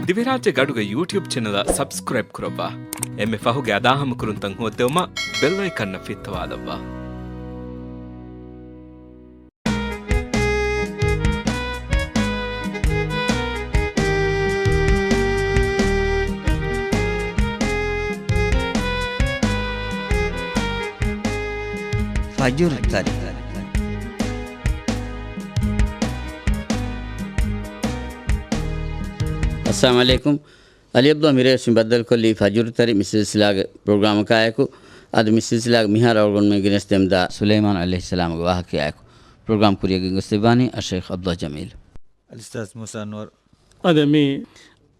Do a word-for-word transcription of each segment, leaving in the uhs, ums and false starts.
ދިވެހިރާއްޖޭގެ އަޑުގެ ޔޫޓިއުބް ޗެނަލަށް ސަބްސްކްރައިބް ކުރައްވާ. އެންމެ ފަހުގެ އަދާހަމަކުރުންތައް ހޯއްދެވުމަށް ބެލް އައިކަންއަށް ފިއްތަވާލައްވާ. ފަޖުރު ތަރި. އައްސަލާމު ޢަލައިކުމް. އަލީ ޢަބްދުﷲ މިރޭ ވެސް މި ބައްދަލުކޮށްލީ ފަޖުރު ތަރި މި ސިލްސިލާގެ ޕްރޮގްރާމަކާއެކު. އަދި މި ސިލްސިލާގެ މިހާރު އަޅުގަނޑުމެން ގެނެސްދެމުންދާ ސުލައިމާނު ޢަލައިހިއްސަލާމުގެ ވާހަކަޔާއެކު. ޕްރޮގްރާމް ކުރިއަށް ގެންގޮސްދެއްވާނީ އައްޝައިޚް ޢަބްދުﷲ ޖަމީލް. އަލްއުސްތާޛް މޫސާ އަންވަރު. އަދި މި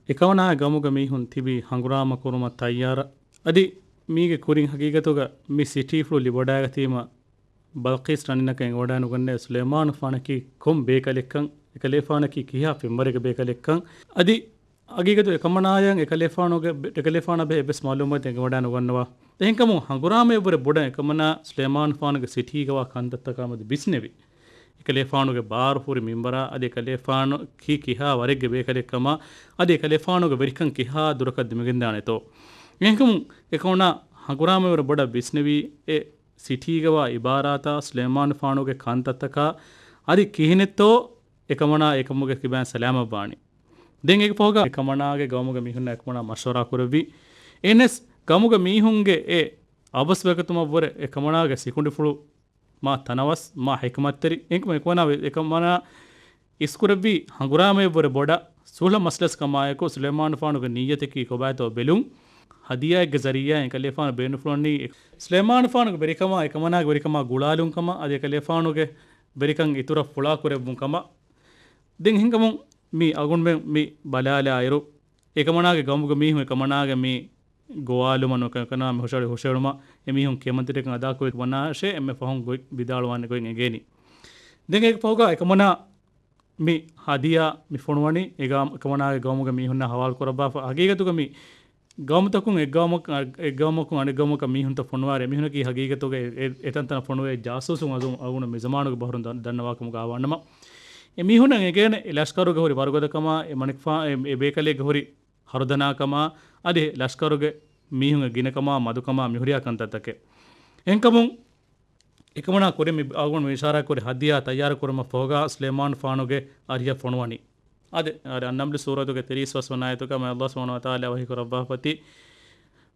އެކަމަނާ ގައުމުގެ މީހުން ތިބީ ހަނގުރާމަ ކުރުމަށް ތައްޔާރަށް. އަދި މީގެ ކުރިން ހަގީގަތުގަ މި ސިޓީފުޅު ލިބިވަޑައިގަތީމަ، ބަލްޤީސް ރަނިންނަކަށް އެނގިވަޑައިނުގަންނަވާ ސުލައިމާނު ފާނަކީ ކޮން ބޭކަލެއްކަން، އެކަލޭފާނަކީ ކިހާ ފެންވަރެއްގެ ބޭކަލެއްކަން، އަދި ހަގީގަތު އެކަމަނާޔަށް އެކަލޭފާނުގެ، އެކަލޭފާނާ ބެހޭ އެއްވެސް މައުލޫމާތެއް އެނގިވަޑައިނުގަންނަވާ. އެހެންކަމުން ހަނގުރާމައެއްވުރެ ބޮޑަށް އެކަމަނާ ސުލައިމާނު ފާނުގެ ސިޓީގަވާ ކަންތައްތަކާމެދު ބިސްނެވި. އެކަލޭފާނުގެ ބާރު ހުރި މިންވަރާ، އަދި އެކަލޭފާނު ކީ ކިހާ ވަރެއްގެ ބޭކަލެއްކަމާ، އަދި އެކަލޭފާނުގެ ވެރިކަން ކިހާ ދުރަކަށް ދެމިގެންދާނެތޯ. އެހެންކަމުން އެކަމަނާ ހަނގުރާމައެއްވުރެ ބޮޑަށް ބިސްނެވި އެ ސިޓީގަވާ އިބާރާތާ، ސުލައިމާނު ފާނުގެ ކަންތައްތަކާ، އަދި ކިހިނެއްތޯ އެކަމަނާ އެކަމުގެ ކިބައިން ސަލާމަތްވާނީ. ދެން އޭގެ ފަހުގަ އެކަމަނާގެ ގައުމުގެ މީހުންނާ އެކަމަނާ މަޝްވަރާ ކުރެއްވި. އެހެނަސް ގައުމުގެ މީހުންގެ އެ އަވަސްވެގަތުމަށްވުރެ އެކަމަނާގެ ސިކުނޑިފުޅު މާ ތަނަވަސް، މާ ޙިކުމަތްތެރި. އެކަމަ-، އެކަމަނާ ވެ-، އެކަމަނާ އިސްކުރެއްވީ ހަނގުރާމައެއްވުރެ ބޮޑަށް ޞުލްޙަ މަސްލަސް ކަމާއެކު، ސުލައިމާނު ފާނުގެ ނިއްޔަތަކީ ކޮބާތޯ ބެލުން. ހަދިޔާއެއްގެ ޒަރީޢާއިން އެކަލޭފާނު ބޭނުންފުޅުވަނީ ސުލައިމާނު ފާނުގެ ވެރިކަމާ، އެކަމަނާގެ ވެރިކަމާ ގުޅާލުން ކަމަށް، އަދި އެކަލޭފާނުގެ ވެރިކަން އިތުރަށް ފުޅާ ކުރެއްވުން ކަމަށް. ދެން އެހެންކަމުން މި އަޅުގަނޑުމެން މި ބަލާލާއިރު، އެކަމަނާގެ ގައުމުގެ މީހުން އެކަމަނާގެ މި ގޮވާލުމަށް ނުކަން އެކަމަނާ މި ހުށަހެޅި ހުށަހެޅުމަށް އެމީހުން ކިޔަމަންތެރިކަން އަދާކުރި ވަނާށޭ އެންމެ ފަހުން ގޮތް ވިދާޅުވާނެ ގޮތް އެނގޭނީ. ދެން އޭގެ ފަހުގަ އެކަމަނާ މި ހަދިޔާ މި ފޮނުވަނީ އެ ގާ-، އެކަމަނާގެ ގައުމުގެ މީހުންނާ ހަވާލު ކުރައްވާފަ. ހަގީގަތުގަ މި ގައުމުތަކުން އެއްގައުމަކަށް، އެއްގައުމަކުން އަނެއްގައުމަކަށް މީހުންތައް ފޮނުވާރޭ. އެމީހުނަކީ ހަގީގަތުގަ އެ، އެ، އެތަންތަނަށް ފޮނުވޭ ޖާސޫސުން އަޒު-، އަޅުގަނޑު މި ޒަމާނުގެ ބަހުރުން ދަން-، ދަންނަވާކަމުގަ އާވާނަމަ. އެމީހުންނަށް އެނގޭނެ އެ ލަޝްކަރުގެ ހުރި ވަރުގަދަކަމާ، އެ މަނިކުފާ-، އެ، އެ ބޭކަލެއްގެ ހުރި ހަރުދަނާކަމާ، އަދި ލަޝްކަރުގެ މީހުންގެ ގިނަކަމާ، މަދުކަމާ، މިހުރިހާ ކަންތައްތަކެއް. އެހެންކަމުން، އެކަމަނާ ކުރިން މި އަޅުގަނޑު މި އިޝާރާތްކުރި ހަދިޔާ ތައްޔާރު ކުރުމަށް ފަހުގަ ސުލައިމާނު ފާނުގެ އަރިހަށް ފޮނުވަނީ. އާދެ، އާދެ، އައްނަމްލު ސޫރަތުގެ ތިރީސް ފަސް ވަނަ އާޔަތުގަ މާތް ﷲ ސުބްޙާނަހޫ ވަތަޢާލާ ވަޙީ ކުރައްވާފަތި،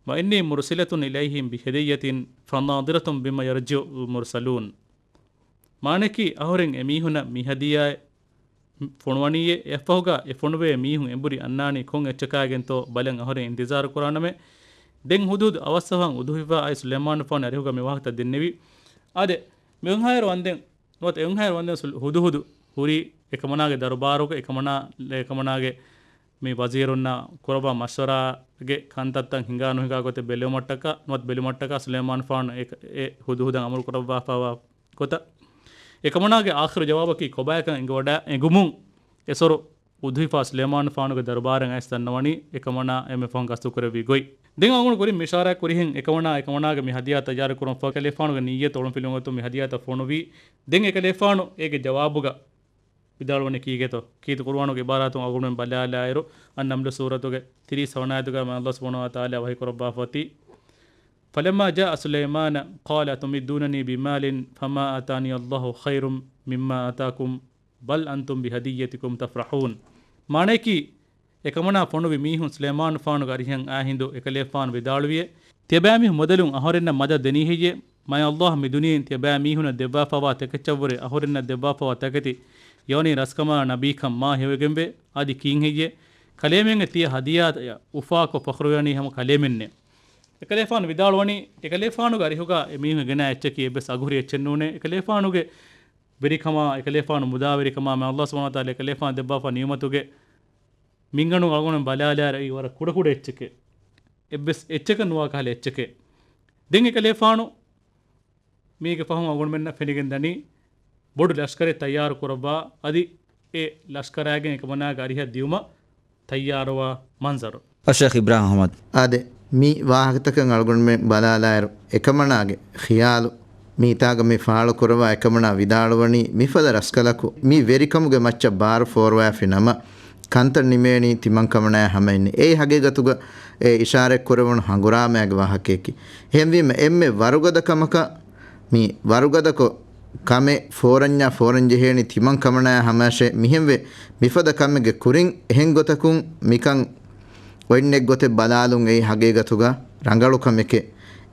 وإني مرسلة إليهم بهدية فناظرة بما يرجع المرسلون. މާނައަކީ، އަހުރެން އެމީހުނަށް މި ހަދިޔާއެއް ފޮނުވަނީއޭ، އެއަށްފަހުގަ އެ ފޮނުވޭ މީހުން އެނބުރި އަންނާނީ ކޮން އެއްޗަކާގެންތޯ ބަލަން އަހުރެން އިންތިޒާރު ކުރާނަމޭ. ދެން ހުދުހުދު އަވަސްއަވަހަށް އުދުހިފާ އައި ސުލައިމާނު ފާނު އަރިހުގަ މި ވާހަކަތައް ދެންނެވި. އާދެ، މި އެހާއިރު ވަންދެން، ނުވަތަ އެހާއިރު ވަންދެން ސުލް-، ހުދުހުދު ހުރީ އެކަމަނާގެ ދަރުބާރުގަ އެކަމަނާ، އެކަމަނާގެ މި ވަޒީރުންނާ ކުރައްވާ މަޝްވަރާގެ ކަންތައްތައް ހިނގާ ނުހިނގާ ގޮތެއް ބެލުމަށްޓަކާ، ނުވަތަ ބެލުމަށްޓަކާ ސުލައިމާނު ފާނު އެ، އެ ހުދުހުދަށް އަމުރު ކުރައްވާފައިވާ ގޮތަށް. އެކަމަނާގެ އާޚިރު ޖަވާބަކީ ކޮބާކަން އެނގިވަޑަ-، އެނގުމުން އެސޮރު އުދުހިފާ ސުލައިމާނު ފާނުގެ ދަރުބާރަށް އައިސް ދަންނަވަނީ އެކަމަނާ އެންމެ ފަހުން ގަސްތު ކުރެއްވި ގޮތް. ދެން އަޅުގަނޑު ކުރިން މި އިޝާރާތް ކުރިހެން އެކަމަނާ، އެކަމަނާގެ މި ހަދިޔާ ތައްޔާރު ކުރުން ފަހު އެކަލޭފާނުގެ ނިއްޔަތު އޮޅުންފިލުވުމުގެ ގޮތުން މި ހަދިޔާތައް ފޮނުވީ. ދެން އެކަލޭފާނު އޭގެ ޖަވާބުގަ ވިދާޅުވަނީ ކީކޭތޯ؟ ކީރިތި ޤުރުއާނުގެ ޢިބާރާތުން އަޅުގަނޑުމެން ބަލާލާއިރު، އައްނަމްލު ސޫރަތުގެ ތިރީސް ސަވަނަ އާޔަތުގަ މާތް ﷲ ސުބްޙާނަހޫ ވަތަޢާލާ ވަޙީ ކުރައްވާފައި އޮތީ، فلما جاء سليمان قال أتمدونني بمال فما آتاني الله خير مما آتاكم بل أنتم بهديتكم تفرحون. މާނައަކީ، އެކަމަނާ ފޮނުވި މީހުން ސުލައިމާނު ފާނުގެ އަރިހަށް އާ ހިނދު އެކަލޭފާނު ވިދާޅުވިއޭ، ތިޔަބައިމީހުން މުދަލުން އަހުރެންނަށް މަދަދު ދެނީ ހެއްޔޭ؟ މާތް ﷲ މި ދުނިޔެއިން ތިޔަބައިމީހުންނަށް ދެއްވާފައިވާ ތަކެއްޗަށްވުރެ އަހުރެންނަށް ދެއްވާފައިވާ ތަކެތި، ޔަޢުނީ ރަސްކަމާ ނަބީކަން މާ ހެޔޮވެގެންވޭ. އަދި ކީއްހެއްޔޭ؟ ކަލޭމެންގެ ތިޔަ ހަދިޔާތައް އުފާކޮށް ފަޚުރުވެވަނީ ހަމަ ކަލޭމެންނޭ. އެކަލޭފާނު ވިދާޅުވަނީ، އެކަލޭފާނުގެ އަރިހުގަ އެމީހުން ގެނައި އެއްޗަކީ އެއްވެސް އަގުހުރި އެއްޗެއް ނޫނޭ. އެކަލޭފާނުގެ ވެރިކަމާ، އެކަލޭފާނު މުދާވެރިކަމާ، މާތް ﷲ ސުބްޙާނަހޫ ވަތަޢާލާ އެކަލޭފާނު ދެއްވާފަ ނިޢުމަތުގެ މިންގަނޑު އަޅުގަނޑު ބަލާލާއިރު އެއީ ވަރަށް ކުޑަކުޑަ އެއްޗެކޭ. އެއްވެސް އެއްޗަކަށް ނުވާ ކަހަލަ އެއްޗެކޭ. ދެން އެކަލޭފާނު މީގެ ފަހުން އަޅުގަނޑުމެންނަށް ފެނިގެން ދަނީ ބޮޑު ލަޝްކަރެއް ތައްޔާރު ކުރައްވާ، އަދި އެ ލަޝްކަރާގެން އެކަމަނާގެ އަރިހަށް ދިއުމަށް ތައްޔާރުވާ މަންޒަރު. އައްޝައިޚް އިބްރާހިމް އަޙްމަދު. އާދެ، މި ވާހަކަތަކަށް އަޅުގަނޑުމެން ބަލާލާއިރު، އެކަމަނާގެ ޚިޔާލު މިތާގަ މި ފާޅު ކުރައްވާ އެކަމަނާ ވިދާޅުވަނީ މިފަދަ ރަސްކަލަކު މި ވެރިކަމުގެ މައްޗަށް ބާރު ފޯރުވާފި ނަމަ، ކަންތައް ނިމޭނީ ތިމަން ކަމަނާއާ ހަމައިން. އެއީ ހަގީގަތުގަ އެ އިޝާރަތް ކުރެވުނު ހަނގުރާމައިގެ ވާހަކަޔަކީ. އެހެންވީމަ އެންމެ ވަރުގަދަ ކަމަކަށް މި ވަރުގަދަކޮށް ކަމެއް ފޯރަންޏާ ފޯރަން ޖެހޭނީ ތިމަން ކަމަނާއާ ހަމަޔަށޭ. މިހެންވެ މިފަދަ ކަމެއްގެ ކުރިން އެހެން ގޮތަކުން މިކަން އޮތްނެއް ގޮތެއް ބަލާލުން އެއީ ހަގީގަތުގަ ރަނގަޅު ކަމެކޭ.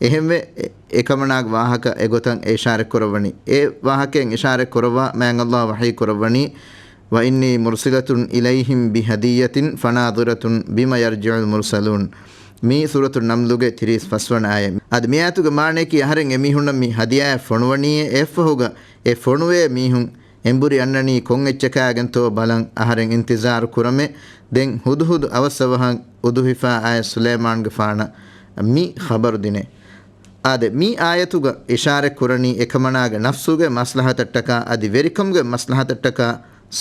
އެހެންވެ، އެ، އެކަމަނާގެ ވާހަކަ އެގޮތަށް އެ އިޝާރަތް ކުރައްވަނީ. އެ ވާހަކައިން އިޝާރަތް ކުރައްވާ މާތް ﷲ ވަޙީ ކުރައްވަނީ، "وإني مرسلة إليهم بهدية فناظرة بم يرجع المرسلون." މީ ސޫރަތު ނަމްލުގެ ތިރީސް ފަސް ވަނަ އާޔަތް. އަދި މި އާޔަތުގެ މާނަޔަކީ އަހަރެން އެމީހުންނަށް މި ހަދިޔާއެއް ފޮނުވަނީއޭ، އެއަށްފަހުގަ އެ ފޮނުވޭ މީހުން އެނބުރި އަންނަނީ ކޮން އެއްޗަކާގެންތޯ ބަލަން އަހަރެން އިންތިޒާރު ކުރަމޭ. ދެން ހުދުހުދު އަވަސްއަވަހަށް އުދުހިފާ އައި ސުލައިމާންގެފާނަށް މި ޚަބަރު ދިނޭ. އާދެ، މި އާޔަތުގަ އިޝާރަތް ކުރަނީ އެކަމަނާގެ ނަފްސުގެ މަސްލަހަތަށްޓަކާ އަދި ވެރިކަމުގެ މަސްލަހަތަށްޓަކާ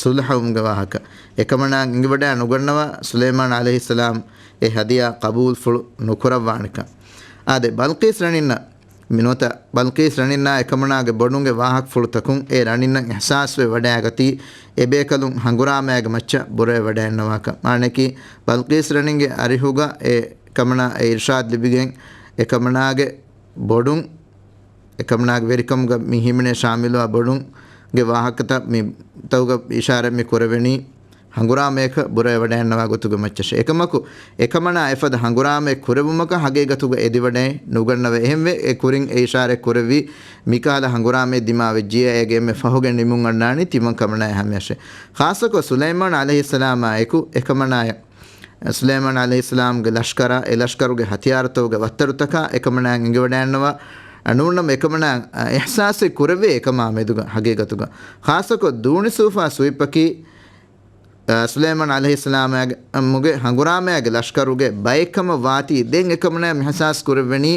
ސުލްހަވުމުގެ ވާހަކަ. އެކަމަނާ އެނގިވަޑައި ނުގަންނަވާ ސުލައިމާން ޢަލައިހިއްސަލާމް އެ ހަދިޔާ ޤަބޫލުފުޅު ނުކުރައްވާނެކަން. އާދެ، ބަލްޤީސް ރަނިންނަށް މި ނުވަތަ ބަލްޤީސް ރަނިންނާ އެކަމަނާގެ ބޮޑުންގެ ވާހަކަފުޅުތަކުން އެ ރަނިންނަށް އިޙްސާސްވެ ވަޑައިގަތީ އެބޭކަލުން ހަނގުރާމައިގެ މައްޗަށް ބުރަވެ ވަޑައިންނަވާކަން. މާނައަކީ، ބަލްޤީސް ރަނިންގެ އަރިހުގަ އެ ކަމަނާ އެ އިރްޝާދް ލިބިގެން އެ ކަމަނާގެ ބޮޑުން، އެ ކަމަނާގެ ވެރިކަމުގަ މި ހިމެނޭ ޝާމިލުވާ ބޮޑުންގެ ވާހަކަތައް މި ތައުގަ އިޝާރަތް މި ކުރެވެނީ. ހަނގުރާމަޔަކަށް ބުރަވެވަޑައިންނަވާ ގޮތުގެ މައްޗަށެ. އެކަމަކު، އެކަމަނާ އެފަދަ ހަނގުރާމައެއް ކުރެވުމަކަށް ހަގީގަތުގަ އެދިވަޑައެއް ނުގަންނަވޭ. އެހެންވެ، އެ ކުރިން އެ އިޝާރަތް ކުރެއްވީ، މިކަހަލަ ހަނގުރާމައެއް ދިމާވެއްޖިއްޔާ، އޭގެ އެންމެ ފަހުގެ ނިމުން އަންނާނީ ތިމަން ކަމަނާއާ ހަމަޔަށެ. ޚާއްޞަކޮށް، ސުލައިމާން ޢަލައިހިއްސަލާމާ އެކު އެކަމަނާޔަށް، ސުލައިމާން ޢަލައިހިއްސަލާމްގެ ލަޝްކަރާ، އެ ލަޝްކަރުގެ ހަތިޔާރުތަކުގެ ވައްތަރުތަކާ އެކަމަނާއަށް އެނގިވަޑައިންނަވާ، ނޫންނަމަ އެކަމަނާ އިޙްސާސެއް ކުރެވޭ އެކަމާ މެދުގަ ހަގީގަތުގަ. ޚާއްޞަކޮށް، ދޫނި ސޫފާ ސުވިއްޕަކީ، އަ، ސުލައިމާން ޢަލައިހިއްސަލާމާގެ، މުގެ ހަނގުރާމައިގެ ލަޝްކަރުގެ ބައެއްކަމަށް ވާތީ، ދެން އެކަމަނާ މި އިޙްސާސް ކުރެއްވެނީ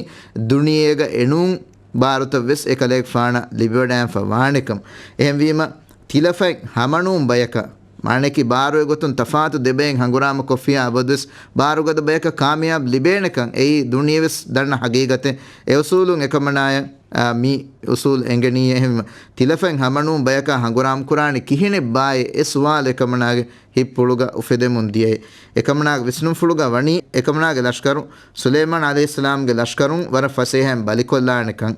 ދުނިޔޭގަ އެނޫން ބާރުތައް ވެސް އެކަލޭގެފާނަށް ލިބިވަޑައިފަ ވާނެކަން. އެހެންވީމަ، ތިލަފަތް ހަމަނޫން ބަޔަކަށް، މާނައަކީ ބާރު އެގޮތުން ތަފާތު ދެބައިން ހަނގުރާމަ ކޮށްފިޔާ އަބަދުވެސް ބާރުގަދަ ބަޔަކަށް ކާމިޔާބު ލިބޭނެކަން އެއީ ދުނިޔެވެސް ދަންނަ ހަގީގަތެއް. އެ އުސޫލުން އެކަމަނާޔަށް، އާ، މި އުސޫލު އެނގެނީ. އެހެންވެ، ތިލަފަތް ހަމަނޫން ބަޔަކާ ހަނގުރާމަ ކުރާނީ ކިހިނެއްބާއޭ؟ އެ ސުވާލު އެކަމަނާގެ ހިތްޕުޅުގަ އުފެދެމުން ދިޔައީ. އެކަމަނާގެ ވިސްނުންފުޅުގަ ވަނީ އެކަމަނާގެ ލަޝްކަރު ސުލައިމާން ޢަލައިހިއްސަލާމްގެ ލަޝްކަރުން ވަރަށް ފަސޭހައިން ބަލިކޮށްލާނެކަން.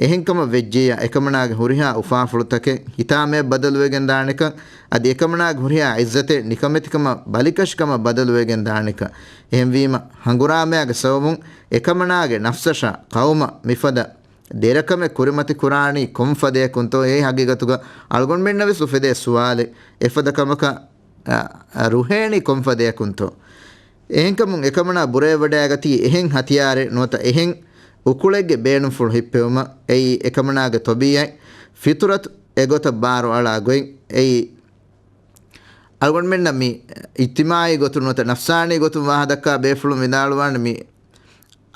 އެހެންކަމަށް ވެއްޖިއްޔާ، އެކަމަނާގެ ހުރިހާ އުފާފުޅުތަކެއް ހިތާމަޔަށް ބަދަލުވެގެން ދާނެކަން، އަދި އެކަމަނާގެ ހުރިހާ ޢިއްޒަތެއް ނިކަމެތިކަމަށް ބަލިކަށިކަމަށް ބަދަލުވެގެން ދާނެކަން. އެހެންވީމަ، ހަނގުރާމައިގެ ސަބަބުން އެކަމަނާގެ ނަފްސަށާ ޤައުމަށް މިފަދަ ދެރަކަމެއް ކުރިމަތި ކުރާނީ ކޮންފަދައަކުންތޯ؟ އެއީ ހަގީގަތުގަ އަޅުގަނޑުމެންނަށް ވެސް އުފެދޭ ސުވާލެއް. އެފަދަ ކަމަކަށް، އަ، އަ، ރުހޭނީ ކޮންފަދައަކުންތޯ؟ އެހެންކަމުން އެކަމަނާ ބުރަވެވަޑައިގަތީ އެހެން ހަތިޔާރެއް ނުވަތަ އެހެން އުކުޅެއްގެ ބޭނުންފުޅު ހިއްޕެވުމަށް. އެއީ އެކަމަނާގެ ޠަބީޢަތް، ފިޠުރަތު އެގޮތަށް ބާރު އަޅާ ގޮތް. އެއީ އަޅުގަނޑުމެންނަށް މި އިޖްތިމާޢީ ގޮތުން ނުވަތަ ނަފްސާނީ ގޮތުން ވާހަ ދައްކާ ބޭފުޅުން ވިދާޅުވާނެ، މި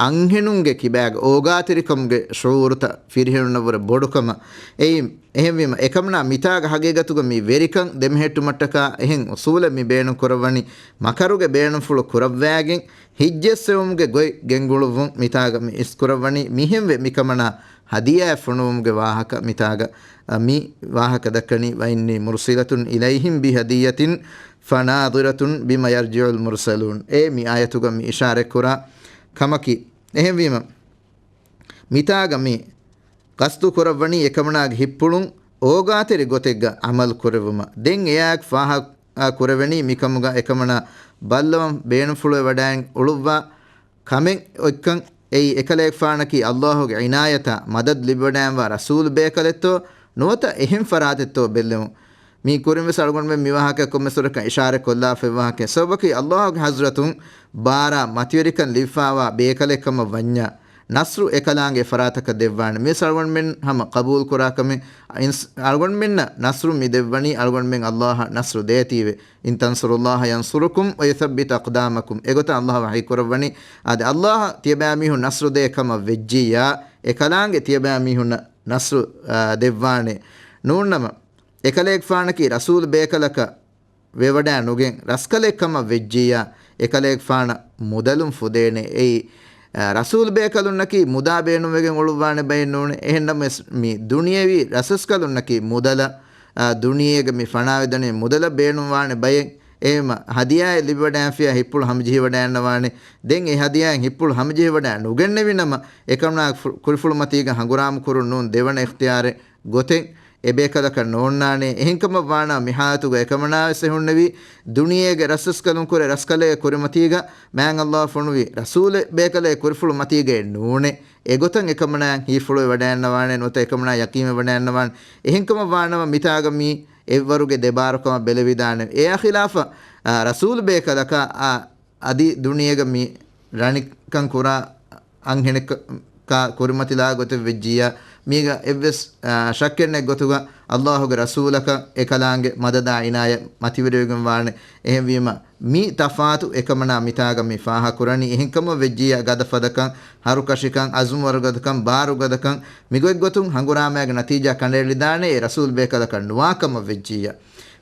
އަންހެނުންގެ ކިބާގެ އޯގާތެރިކަމުގެ ޝުޢޫރުތައް ފިރިހެނުންނަށްވުރެ ބޮޑުކަމަށް. އެއީ، އެހެންވީމަ، އެކަމަނާ މިތާގަ ހަގީގަތުގަ މި ވެރިކަން ދެމެހެއްޓުމަށްޓަކާ އެހެން އުސޫލެއް މި ބޭނުން ކުރައްވަނީ، މަކަރުގެ ބޭނުންފުޅު ކުރައްވާގެން، ހިތްޖެއްސެވުމުގެ ގޮތް ގެންގުޅުއްވުން މިތާގަ މި އިސްކުރައްވަނީ. މިހެންވެ، މިކަމަނާ ހަދިޔާއެއް ފޮނުވުމުގެ ވާހަކަ މިތާގަ، އަ، މި ވާހަކަ ދައްކަނީ، "وإني مرسلة إليهم بهدية فناظرة بم يرجع المرسلون." އޭ މި އާޔަތުގަ މި އިޝާރަތްކުރާ ކަމަކީ. އެހެންވީމަ، މިތާގަ މި ގަސްދު ކުރައްވަނީ އެކަމަނާގެ ހިތްޕުޅުން އޯގާތެރި ގޮތެއްގަ ޢަމަލު ކުރެއްވުމަށް. ދެން އެއާއެކު ފާހަގަ ކުރެވެނީ މިކަމުގަ އެކަމަނާ ބައްލަވަން ބޭނުންފުޅުވެ ވަޑައިން އުޅުއްވާ ކަމެއް އޮތްކަން. އެއީ އެކަލޭގެފާނަކީ ﷲ ގެ ޢިނާޔަތާ މަދަދު ލިބިވަޑައިންވާ ރަސޫލު ބޭކަލެއްތޯ ނުވަތަ އެހެން ފަރާތެއްތޯ ބެއްލެވުން. މީ ކުރިން ވެސް އަޅުގަނޑުމެން މި ވާހަކަ ކޮންމެސް ވަރަކަށް އިޝާރަތް ކޮށްލާފައި ވާހަކަ. ސަބަބަކީ ﷲ ގެ ޙަޟްރަތުން ބާރާ މަތިވެރިކަން ލިބިފާވާ ބޭކަލެއްކަމަށް ވަންޏާ، ނަޞްރު އެކަލާނގެ އެފަރާތަކަށް ދެއްވާނެ. މިވެސް އަޅުގަނޑުމެން ހަމަ ޤަބޫލު ކުރާ ކަމެއް. އިންސް-، އަޅުގަނޑުމެންނަށް ނަޞްރު މި ދެއްވަނީ އަޅުގަނޑުމެން ﷲ އަށް ނަޞްރު ދޭތީވެ. "إن تنصروا الله ينصركم ويثبت أقدامكم." އެގޮތަށް ﷲ ވަޙީ ކުރައްވަނީ. އާދެ، ﷲ އަށް ތިޔަބައިމީހުން ނަޞްރު ދޭ ކަމަށް ވެއްޖިއްޔާ، އެކަލާނގެ ތިޔަބައިމީހުންނަށް ނަޞްރު، އާ، ދެއްވާނެ. ނޫންނަމަ، އެކަލޭގެފާނަކީ ރަސޫލު ބޭކަލަކަށް ވެވަޑައި ނުގެން ރަސްކަލެއް ކަމަށް ވެއްޖިއްޔާ، އެކަލޭގެފާނަށް މުދަލުން ފުދޭނެ. އެއީ، އަ، ރަސޫލު ބޭކަލުންނަކީ މުދާ ބޭނުންވެގެން އުޅުއްވާނެ ބައެއް ނޫނޭ. އެހެންނަމަވެސް މި ދުނިޔެވީ ރަސްރަސްކަލުންނަކީ މުދަލަށް، އަ، ދުނިޔޭގަ މި ފަނާވެދަނީ މުދަލަށް ބޭނުންވާނެ ބައެއް. އެހެންވީމަ، ހަދިޔާއެއް ލިބިވަޑައިގެންފިއްޔާ ހިތްޕުޅު ހަމަޖެހިވަޑައިގަންނަވާނެ. ދެން އެ ހަދިޔާއެއް ހިތްޕުޅު ހަމަޖެހިވަޑައި ނުގެންނެވި ނަމަ، އެކަމަނާ ފު-، ކުރިފުޅު މަތީގަ ހަނގުރާމަ ކުރުން ނޫން ދެވަނަ އިޚްތިޔާރެއް ގޮތެއް އެބޭކަލަކަށް ނޯންނާނެ. އެހެންކަމަށް ވާނަމަ މި ހާލަތުގަ އެކަމަނާވެސް އެ ހުންނެވީ ދުނިޔޭގެ ރަސްރަސްކަލުން ކުރެ ރަސްކަލެއް ކުރިމަތީގަ، މާތް ﷲ ފޮނުވި ރަސޫލެއް ބޭކަލެއް ކުރިފުޅު މަތީގައެއް ނޫނޭ. އެގޮތަށް އެކަމަނާ ހީފުޅުވެވަޑައިގަންނަވާނެ، ނުވަތަ އެކަމަނާ ޔަޤީންވެވަޑައިގަންނަވާނެ. އެހެންކަމަށް ވާނަމަ މިތާގަ މީ އެއްވަރުގެ ދެބާރުކަމަށް ބެލެވިދާނެ. އެއާ ޚިލާފަށް، އާ، ރަސޫލު ބޭކަލަކާ، އާ، އަދި ދުނިޔޭގަ މި ރަނިކަން ކުރާ އަންހެނަކާ ކުރިމަތިލާ ގޮތެއް ވެއްޖިއްޔާ، މީގަ އެއްވެސް، އާ، ޝައްކެއް ނެތް ގޮތުގަ ﷲ ގެ ރަސޫލަކަށް އެކަލާނގެ މަދަދާ އިނާޔަތް މަތިވެރިވެގެން ވާނެ. އެހެންވީމަ، މި ތަފާތު އެކަމަނާ މިތާގަ މި ފާހަގަކުރަނީ. އެހެންކަމަށް ވެއްޖިއްޔާ ގަދަފަދަކަން، ހަރުކަށިކަން، އަޒުމް ވަރުގަދަކަން، ބާރުގަދަކަން، މިގޮތްގޮތުން ހަނގުރާމައިގެ ނަތީޖާ ކަނޑައެޅިދާނެ އެ ރަސޫލު ބޭކަލަކަށް ނުވާކަމަށް ވެއްޖިއްޔާ.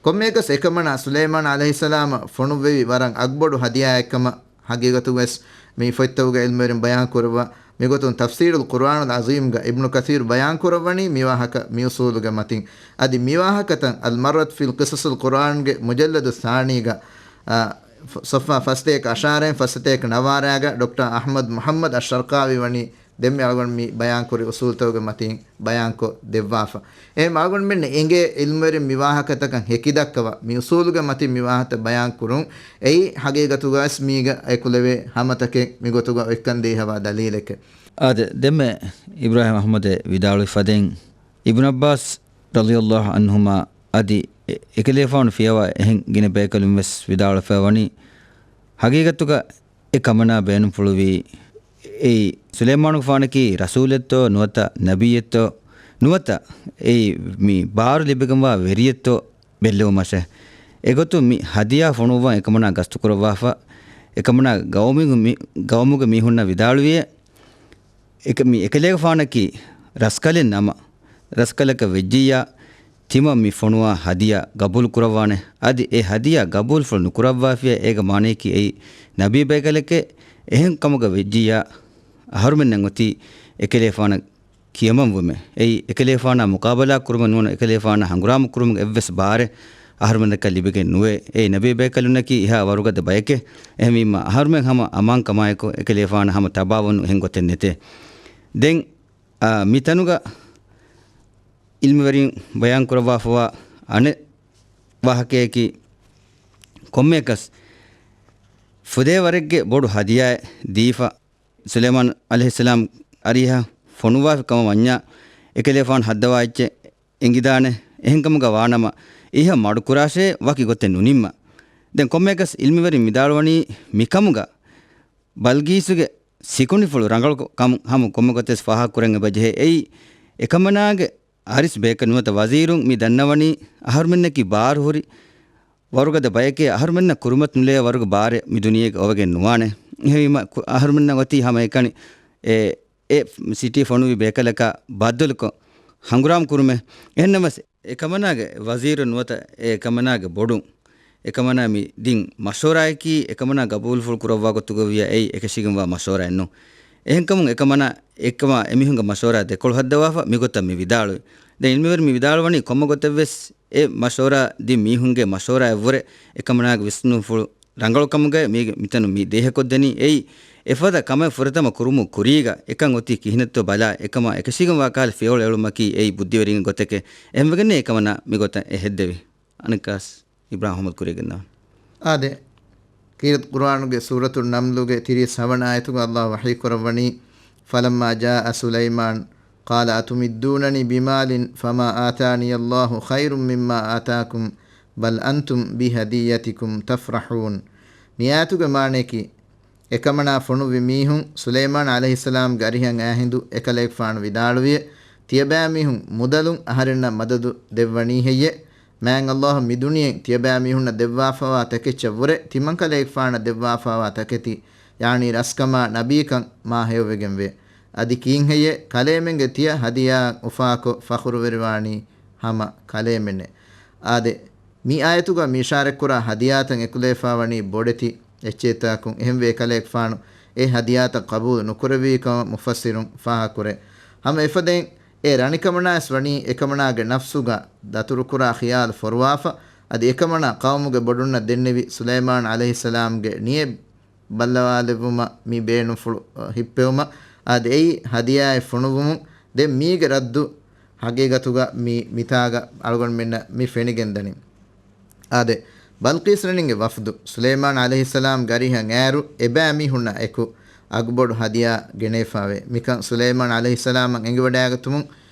ކޮންމެއަކަސް އެކަމަނާ ސުލައިމާނު ޢަލައިހިއްސަލާމަށް ފޮނުއްވެވި ވަރަށް އަގުބޮޑު ހަދިޔާއެއްކަމަށް ހަގީގަތުގަވެސް މި ފޮތްތަކުގެ އިލްމުވެރިން ބަޔާން ކުރައްވާ. މިގޮތުން ތަފްސީރުލް ޤުރްއާނުލް ޢަޒީމްގަ އިބްނު ކަޘީރު ބަޔާން ކުރައްވަނީ މިވާހަކަ މިއުސޫލުގެ މަތިން. އަދި މިވާހަކަތައް އަލްމަރްރަތު ފީ ޤިޞަޞިލް ޤުރްއާންގެ މުޖައްލަދު ސާނީގަ، އާ، ފަ-، ޞަފްޙާ ފަސްތޭކަ އަށާރައިން ފަސްތޭކަ ނަވާރައިގަ ޑޮކްޓަރ އަޙްމަދު މުޙައްމަދު އައްޝަރްޤާވީ ވަނީ ދެންމެ އަޅުގަނޑު މި ބަޔާންކުރި އުސޫލުތަކުގެ މަތިން ބަޔާންކޮށް ދެއްވާފަ. އެހެން އަޅުގަނޑުމެންނަށް އެނގޭ އިލްމުވެރިން މި ވާހަކަތަކަށް ހެކިދައްކަވާ، މި އުސޫލުގެ މަތިން މި ވާހަކަ ބަޔާން ކުރުން. އެއީ ހަގީގަތުގަވެސް މީގަ އެކުލެވޭ ހަމަތަކެއް މިގޮތުގަ އޮތްކަން ދޭހަވާ ދަލީލެކެއް. އާދެ، ދެންމެ އިބްރާހިމް އަޙްމަދެ ވިދާޅުވި ފަދައިން، އިބްނު ޢައްބާސް ރަޟިޔަﷲ ޢަންހުމާ އަދި އެ-، އެކަލޭފާނު ފިޔަވާ އެހެން ގިނަ ބޭކަލުން ވެސް ވިދާޅުވެފަ ވަނީ، ހަގީގަތުގަ އެ ކަމަނާ ބޭނުންފުޅުވީ، އެއީ ސުލައިމާނުގެފާނަކީ ރަސޫލެއްތޯ ނުވަތަ ނަބިއްޔެއްތޯ ނުވަތަ އެއީ މި ބާރު ލިބިގެންވާ ވެރިއެއްތޯ ބެއްލެވުމަށެ. އެގޮތުން މި ހަދިޔާ ފޮނުއްވަން އެކަމަނާ ގަސްތުކުރައްވާފަ. އެކަމަނާ ގައުމުގެ މި-، ގައުމުގެ މީހުންނަށް ވިދާޅުވިއޭ، އެކަ-، މި އެކަލޭގެފާނަކީ ރަސްކަލެއް ނަމަ، ރަސްކަލަކަށް ވެއްޖިއްޔާ، ތިމަން މި ފޮނުވާ ހަދިޔާ ގަބޫލު ކުރައްވާނެ. އަދި އެ ހަދިޔާ ގަބޫލުފުޅު ނުކުރައްވާފިޔާ އޭގެ މާނަޔަކީ އެއީ ނަބީ ބޭކަލެކޭ. އެހެން ކަމުގަ ވެއްޖިއްޔާ، އަހަރުމެންނަށް އޮތީ އެކަލޭފާނަށް ކިޔަމަންވުމެ. އެއީ އެކަލޭފާނާ މުޤާބަލާ ކުރުމެއް ނޫން، އެކަލޭފާނާ ހަނގުރާމަ ކުރުމުގެ އެއްވެސް ބާރެއް އަހަރުމެންނަކަށް ލިބިގެން ނުވޭ. އެއީ ނަބީ ބޭކަލުންނަކީ އެހާ ވަރުގަދަ ބަޔެކޭ. އެހެންވީމާ، އަހަރުމެން ހަމަ އަމާންކަމާއެކު އެކަލޭފާނަށް ހަމަ ތަބާވަން އެހެން ގޮތެއް ނެތޭ. ދެން، އާ، މިތަނުގަ އިލްމުވެރިން ބަޔާން ކުރައްވާފަވާ އަނެއް ވާހަކަޔަކީ، ކޮންމެއަކަސް ފުދޭވަރެއްގެ ބޮޑު ހަދިޔާއެއް ދީފަ، ސުލައިމާން ޢަލައިހިއްސަލާމް އަރިހަށް ފޮނުއްވާފި ކަމަށް ވަންޏާ، އެކަލޭފާނު ހައްދަވާ އެއްޗެއް އެނގިދާނެ. އެހެންކަމުގަ ވާނަމަ، އިހަށް މަޑުކުރާށޭ ވަކި ގޮތެއް ނުނިންމާ. ދެން ކޮންމެއަކަސް އިލްމުވެރިން ވިދާޅުވަނީ، މިކަމުގަ ބަލްގީސުގެ ސިކުނޑިފުޅު ރަނގަޅު ކަމު ހަމަ ކޮންމެ ގޮތެއް ފާހަގަކުރަން އެބަޖެހޭ. އެއީ، އެކަމަނާގެ އަރިސް ބޭކަލް ނުވަތަ ވަޒީރުން މި ދަންނަވަނީ، އަހަރުމެންނަކީ ބާރު ހުރި ވަރުގަދަ ބަޔެކޭ. އަހަރުމެންނަށް ކުރިމަތި ނުލެޔޭ ވަރުގެ ބާރެއް މި ދުނިޔޭގަ އޮވެގެން ނުވާނެ. އެހެންވީމަ، ކު-، އަހަރުމެންނަށް އޮތީ ހަމައެކަނި އެ، އެ ސިޓީ ފޮނުވި ބޭކަލަކާ ބައްދަލުކޮށް ހަނގުރާމަ ކުރުމެއް. އެހެންނަމަވެސް، އެކަމަނާގެ ވަޒީރުން ނުވަތަ އެކަމަނާގެ ބޮޑުން އެކަމަނާ މި ދިން މަޝްވަރާއަކީ، އެކަމަނާ ގަބޫލުފުޅު ކުރައްވާ ގޮތުގަ ވިޔަ އެއީ އެކަށީގެންވާ މަޝްވަރާއެއް ނޫން. އެހެންކަމުން އެކަމަނާ އެކަމާ އެމީހުންގެ މަޝްވަރާ ދެކޮޅު ހައްދަވާފަ މިގޮތަށް މި ވިދާޅުވި. ދެން އިލްމުވެރިން މި ވިދާޅުވަނީ ކޮންމެ ގޮތެއްވެސް އެ މަޝްވަރާ ދިން މީހުންގެ މަޝްވަރާއަށްވުރެ އެކަމަނާގެ ވިސްނުންފުޅު ރަނގަޅުކަމުގައި މީގެ މިތަނުން މި ދޭހަކޮށްދެނީ. އެއީ އެފަދަ ކަމެއް ފުރަތަމަ ކުރުމުގެ ކުރީގަ އެކަން އޮތީ ކިހިނެއްތޯ ބަލާ، އެކަމާ އެކަށީގެންވާ ކަހަލަ ފިޔަވަޅު އެޅުމަކީ އެއީ ބުއްދިވެރިންގެ ގޮތެކޭ. އެހެންވެގެންނޭ އެކަމަނާ މިގޮތަށް އެ ހެއްދެވީ. އަނެއްކާސް އިބްރާހިމް އަޙްމަދު ކުރިޔަށް ގެންނަވާނެ. އާދެ، ކީރިތި ޤުރުއާނުގެ ސޫރަތު ނަމްލުގެ ތިރީސް ހަވަނަ އާޔަތުގަ ﷲ ވަޙީ ކުރައްވަނީ، فَلَمَّا جَاءَ سُلَيْمَانَ قَالَ أَتُمِدُّونَنِي بِمَالٍ فَمَا آتَانِيَ اللَّهُ خَيْرٌ مِّمَّا آتَاكُم بَلْ أَنتُم بِهَدِيَّتِكُمْ تَفْرَحُونَ. މި އާޔަތުގެ މާނަޔަކީ، އެކަމަނާ ފޮނުއްވި މީހުން ސުލައިމާން ޢަލައިހިއްސަލާމްގެ އަރިހަށް އައި ހިނދު އެކަލޭގެފާނު ވިދާޅުވިއޭ، ތިޔަބައިމީހުން މުދަލުން އަހަރެންނަށް މަދަދު ދެއްވަނީ ހެއްޔޭ؟ މާތް ﷲ މި ދުނިޔެއިން ތިޔަބައިމީހުންނަށް ދެއްވާފަވާ ތަކެއްޗަށްވުރެ ތިމަންކަލޭގެފާނަށް ދެއްވާފަވާ ތަކެތި، ޔާނީ ރަސްކަމާ ނަބީކަން މާ ހެޔޮވެގެންވޭ. އަދި ކީއްހެއްޔޭ ކަލޭމެންގެ ތިޔަ ހަދިޔާއަށް އުފާކޮށް ފަޚުރުވެރިވާނީ ހަމަ ކަލޭމެންނޭ. އާދެ، މި އާޔަތުގަ މި އިޝާރަތްކުރާ ހަދިޔާތައް އެކުލެވިފާވަނީ ބޮޑެތި އެއްޗެއްތަކުން. އެހެންވެ އެކަލޭގެފާނު އެ ހަދިޔާތައް ޤަބޫލު ނުކުރެއްވި ކަމަށް މުފައްސިރުން ފާހަގަކުރޭ. ހަމަ އެފަދައިން އެ ރަނިކަމަނާވެސް ވަނީ އެކަމަނާގެ ނަފްސުގަ ދަތުރުކުރާ ޚިޔާލު ފޮރުވާފަ، އަދި އެކަމަނާ ޤައުމުގެ ބޮޑުންނަށް ދެންނެވި ސުލައިމާން ޢަލައިހިއްސަލާމްގެ ނިޔަތް ބައްލަވާލެއްވުމަށް މި ބޭނުންފުޅު، އަ، ހިއްޕެވުމަށް. އަދި އެއީ ހަދިޔާއެއް ފޮނުއްވުމުން. ދެން މީގެ ރައްދު ހަގީގަތުގަ މި މިތާގަ އަޅުގަނޑުމެންނަށް މި ފެނިގެންދަނީ. އާދެ، ބަލްޤީސް ރަނިންގެ ވަފްދު ސުލައިމާން ޢަލައިހިއްސަލާމް ގަރިހަށް އައިރު އެބައިމީހުންނާ އެކު އަގުބޮޑު ހަދިޔާ ގެނެވިފާވޭ. މިކަން ސުލައިމާން ޢަލައިހިއްސަލާމަށް އެނގިވަޑައިގަތުމުން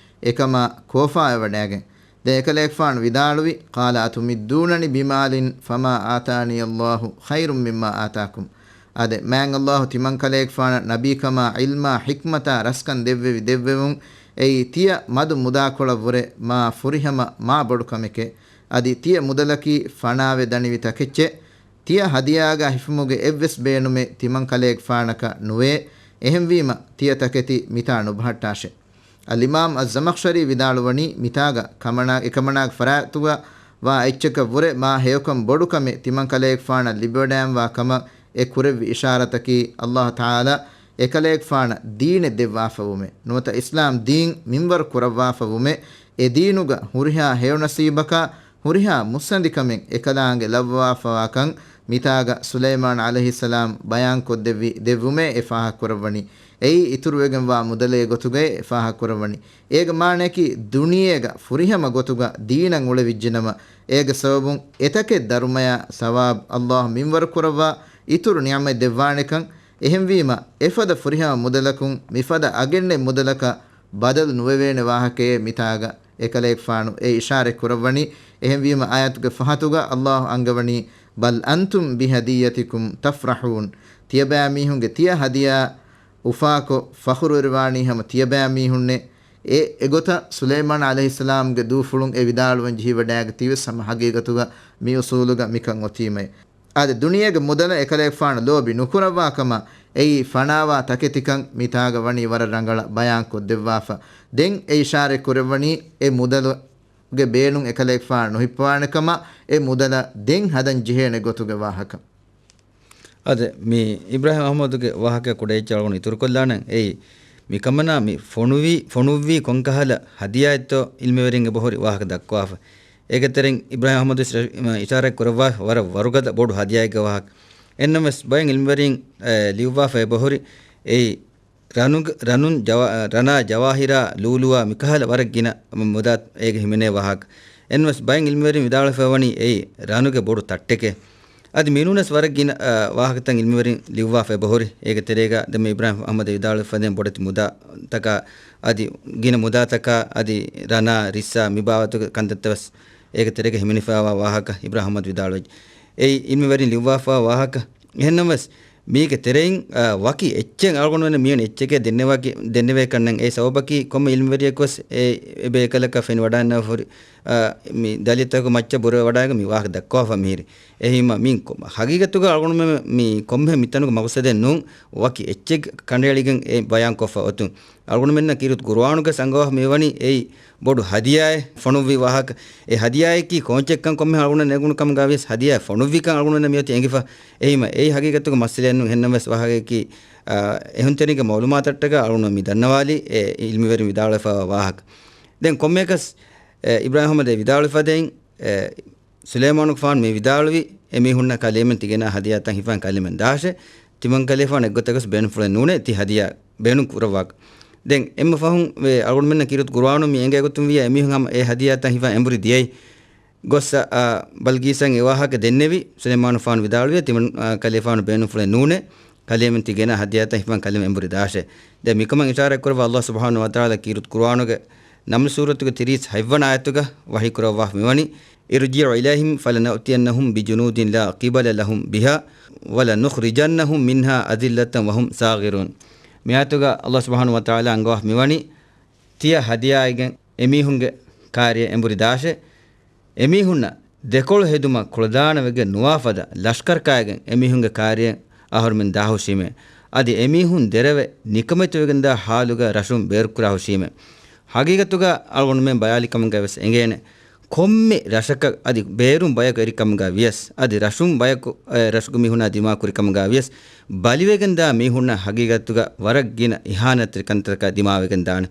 އެކަމާ ކޯފާވެވަޑައިގެން. ދެން އެކަލޭގެފާނު ވިދާޅުވި، قَالَ أَتُمِدُّونَنِي بِمَالٍ فَمَا آتَانِيَ اللَّهُ خَيْرٌ مِمَّا آتَاكُمْ. އާދެ، މާތް ﷲ ތިމަންކަލޭގެފާނަށް ނަބީކަމާ، ޢިލްމާ، ޙިކްމަތާ ރަސްކަން ދެއްވެވި ދެއްވެވުން، އެއީ ތިޔަ މަދު މުދާކޮޅަށްވުރެ މާ ފުރިހަމަ މާ ބޮޑު ކަމެކޭ. އަދި ތިޔަ މުދަލަކީ ފަނާވެ ދަނިވި ތަކެއްޗެއް. ތިޔަ ހަދިޔާގަ ހިފުމުގެ އެއްވެސް ބޭނުމެއް ތިމަންކަލޭގެފާނަކަށް ނުވޭ. އެހެންވީމަ، ތިޔަ ތަކެތި މިތާ ނުބަހައްޓާށޭ. އަލްއިމާމް އައްޒަމަޚްޝަރީ ވިދާޅުވަނީ، މިތާގަ ކަމަނާ، އެކަމަނާގެ ފަރާތުގަ ވާ އެއްޗަކަށް ވުރެ މާ ހެޔޮކަން ބޮޑު ކަމެއް ތިމަންކަލޭގެފާނަށް ލިބިވަޑައިންވާ ކަމަށް އެ ކުރެއްވި އިޝާރަތަކީ، ﷲ ތަޢާލާ އެކަލޭގެފާނަށް ދީނެއް ދެއްވާފަވުމެ. ނުވަތަ އިސްލާމް ދީން މިންވަރު ކުރައްވާފަވުމެ. އެ ދީނުގަ ހުރިހާ ހެޔޮ ނަސީބަކާ، ހުރިހާ މުއްސަނދިކަމެއް އެކަލާނގެ ލައްވާފަވާކަން މިތާގަ ސުލައިމާން ޢަލައިހިއްސަލާމް ބަޔާންކޮށްދެއްވި ދެއްވުމޭ އެ ފާހަގަކުރައްވަނީ. އެއީ އިތުރުވެގެންވާ މުދަލެއް ގޮތުގައި އެ ފާހަގަކުރައްވަނީ. އޭގެ މާނައަކީ، ދުނިޔޭގަ ފުރިހަމަ ގޮތުގަ ދީނަށް އުޅެވިއްޖެނަމަ، އޭގެ ސަބަބުން އެތަކެއް ދަރުމަޔާ ސަވާބު ﷲ މިންވަރު ކުރައްވާ އިތުރު ނިޢުމަތް ދެއްވާނެކަން. އެހެންވީމަ، އެފަދަ ފުރިހަމަ މުދަލަކުން މިފަދަ އަގެއްނެތް މުދަލަކަށް ބަދަލު ނުވެވޭނެ ވާހަކައޭ މިތާގަ އެކަލޭގެފާނު އެ އިޝާރަތް ކުރައްވަނީ. އެހެންވީމަ، އާޔަތުގެ ފަހަތުގަ ﷲ އަންގަވަނީ، بَلْ أَنْتُمْ بِهَدِيَّتِكُمْ تَفْرَحُونَ. ތިޔަބައިމީހުންގެ ތިޔަ ހަދިޔާ އުފާކޮށް ފަޚުރުވެރިވާނީ ހަމަ ތިޔަބައިމީހުންނޭ. އެ، އެގޮތަށް ސުލައިމާން ޢަލައިހިއްސަލާމްގެ ދޫފުޅުން އެ ވިދާޅުވަން ޖެހިވަޑައިގަތީވެސް ހަމަ ހަގީގަތުގަ މި އުސޫލުގަ މިކަން އޮތީމައި. އާދެ، ދުނިޔޭގެ މުދަލަށް އެކަލޭގެފާނު ލޯބި ނުކުރައްވާ ކަމަށް، އެއީ ފަނާވާ ތަކެތިކަން މިތާގަ ވަނީ ވަރަށް ރަނގަޅަށް ބަޔާންކޮށްދެއްވާފަ. ދެން އެ އިޝާރަތް ކުރެއްވަނީ އެ މުދަލުގެ ބޭނުން އެކަލޭގެފާނު ނުހިއްޕަވާނެ ކަމަށް، އެ މުދަލަށް ދެން ހަދަން ޖެހޭނެ ގޮތުގެ ވާހަކަ. އަދި މި އިބްރާހިމް އަޙްމަދުގެ ވާހަކަ ކުޑައެއްޗެއް އަޅުގަނޑު އިތުރުކޮށްލާނަން. އެއީ، މިކަމަނާ މި ފޮނުވީ، ފޮނުއްވީ ކޮންކަހަލަ ހަދިޔާއެއްތޯ ޢިލްމުވެރިން އެބަހުރި ވާހަކަ ދައްކަވާފަ. އޭގެ ތެރެއިން އިބްރާހިމް އަޙްމަދު އިޝާ-، އިޝާރާތް ކުރައްވާ ވަރަށް ވަރުގަދަ ބޮޑު ހަދިޔާއެއްގެ ވާހަކަ. އެހެންނަމަވެސް ބައެއް ޢިލްމުވެރިން، އެ، ލިޔުއްވާފަ އެބަހުރި، އެއީ، ރަނުގ-، ރަނުން ޖަވާ-، ރަނާ ޖަވާހިރާ ލޫލޫއާ މިކަހަލަ ވަރަށް ގިނަ މުދާ އޭގެ ހިމެނޭ ވާހަކަ. އެންވެސް ބައެއް ޢިލްމުވެރިން ވިދާޅުވެފަ ވަނީ އެއީ ރަނުގެ ބޮޑު ތައްޓެކޭ. އަދި މިނޫނަސް ވަރަށް ގިނަ، އަ، ވާހަކަތައް ޢިލްމުވެރިން ލިޔުއްވާފަ އެބަހުރި. އޭގެ ތެރޭގަ ދެންމެ އިބްރާހިމް އަޙްމަދު ވިދާޅުވެފަ ދެން ބޮޑެތި މުދާތަކާ އަދި ގިނަ މުދާތަކާ އަދި ރަނާ ރިއްސާ މި ބާވަތުގެ ކަންތައްތައް ވެސް އޭގެ ތެރޭގަ ހިމެނިފައިވާ ވާހަކަ އިބްރާހިމް އަޙްމަދު ވިދާޅުވެއްޖެ. އެއީ ޢިލްމުވެރިން ލިޔުއްވާފައިވާ ވާހަކަ. އެހެންނަމަވެސް، މީގެ ތެރެއިން، އާ، ވަކި އެއްޗެއް އަޅުގަނޑުމެންނަށް މިވެނި އެއްޗެކޭ ދެންނެވާކި-، ދެންނެވޭކަށްނަން. އެ ސަބަބަކީ ކޮންމެ ޢިލްމުވެރިޔަކުވެސް އެ އެބޭކަލަކަށް ފެނިވަޑައިގަންނަވާފަ ހުރި، އާ، މި ދަލީލްތަކުގެ މައްޗަށް ބުރަވަޑައިގެން މި ވާހަކަ ދައްކަވާފަ މިހިރީ. އެހީމަ މި ކޮ-، ހަގީގަތުގަ އަޅުގަނޑުމެން މި ކޮންމެ މިތަނުގެ މަގުސަދެއް ނޫން، ވަކި އެއްޗެއް ކަނޑައެޅިގެން އެ ބަޔާންކޮށްފަ އޮތުން. އަޅުގަނޑުމެންނަށް ކީރިތި ޤުރުއާނުގަ އަންގަވާފަ މިވަނީ އެއީ ބޮޑު ހަދިޔާއެއް ފޮނުއްވި ވާހަކަ. އެ ހަދިޔާއަކީ ކޯންޗެއްކަން ކޮންމެ އަޅުގަނޑަށް ނެގުނު ކަމުގަ ވިޔަސް ހަދިޔާ ފޮނުއްވިކަން އަޅުގަނޑުމެންނަށް މިއޮތީ އެނގިފަ. އެހީމަ އެއީ ހަގީގަތުގެ މައްސަލައެއް ނޫން. އެހެންނަމަވެސް ވާހަކައަކީ، އާ، އެހުންތެރިންގެ މަޢުލޫމާތަށްޓަކާ އަޅުގަނޑު މި ދަންނަވާލީ އެ ޢިލްމުވެރިން ވިދާޅުވެފައިވާ ވާހަކަ. ދެން ކޮންމެއަކަސް، އެ، އިބްރާހިމް އަޙްމަދު ވިދާޅުވެފަ ދެން، އެ، ސުލައިމާނުގެފާނު މި ވިދާޅުވި އެމީހުންނަށް ކަލޭމެން ތިގެނާ ހަދިޔާތައް ހިފަން ކަލޭމެން ދާށޭ. ތިމަން ކަލޭފާނު އެއްގޮތަކަސް ބޭނުންފުޅެއް ނޫނޭ ތި ހަދިޔާ ބޭނުން ކުރައްވާކަށް. ދެން އެންމެ ފަހުން ވެ އަޅުގަނޑުމެންނަށް ކީރިތި ޤުރުއާނުން މި އެނގޭ ގޮތުން ވިޔަ އެމީހުން ހަމަ އެ ހަދިޔާތައް ހިފަން އެނބުރި ދިޔައީ. ގޮއްސަ، އާ، ބަލްޤީސަށް އެ ވާހަކަ ދެންނެވި ސުލައިމާނުގެފާނު ވިދާޅުވި ތިމަން، އާ، ކަލޭފާނު ބޭނުންފުޅެއް ނޫނޭ. ކަލޭމެން ތި ގެނާ ހަދިޔާތައް ހިފަން ކަލޭމެން އެނބުރި ދާށޭ. ދެން މިކަމަށް އިޝާރަތް ކުރައްވާ ﷲ ސުބްޙާނަހޫ ވަތަޢާލާ ކީރިތި ޤުރުއާނުގެ ނަމްލު ސޫރަތުގެ ތިރީސް ހަތްވަނަ އާޔަތުގަ ވަޙީ ކުރައްވާފަ މިވަނީ، ارْجِعْ إِلَيْهِمْ فَلَنَأْتِيَنَّهُمْ بِجُنُودٍ لَا قِبَلَ لَهُمْ بِهَا وَلَنُخْرِجَنَّهُمْ مِنْهَا أَذِلَّةً وَهُمْ صَاغِرُونَ. މިއާޔަތުގަ ﷲ ސުބްޙާނަހޫ ވަތަޢާލާ އަންގަވާފަ މިވަނީ، ތިޔަ ހަދިޔާއިގެން އެމީހުންގެ ކާރިޔަށް އެނބުރި ދާށޭ. އެމީހުންނަށް ދެކޮޅު ހެދުމަށް ކުޅަދާނަވެގެން ނުވާފަދަ ލަޝްކަރު ކާއިގެން އެމީހުންގެ ކާރިޔަށް އަހަރުމެން ދާހުށީމޭ. އަދި އެމީހުން ދެރަވެ ނިކަމެތިވެގެންދާ ޙާލުގަ ރަށުން ބޭރުކުރާހުށީމޭ. ހަގީގަތުގަ އަޅުގަނޑުމެން ބަޔާލިކަމުގަ ވެސް އެނގޭނެ، ކޮންމެ ރަށަކަށް އަދި ބޭރުން ބަޔަކު އެރިކަމުގަ ވިޔަސް، އަދި ރަށުން ބަޔަކު، އެ، ރަށުގެ މީހުނާ ދިމާކުރިކަމުގަ ވިޔަސް، ބަލިވެގެންދާ މީހުންނަށް ހަގީގަތުގަ ވަރަށް ގިނަ އިހާނަތްތެރި ކަންތައްތަކާ ދިމާވެގެންދާނެ.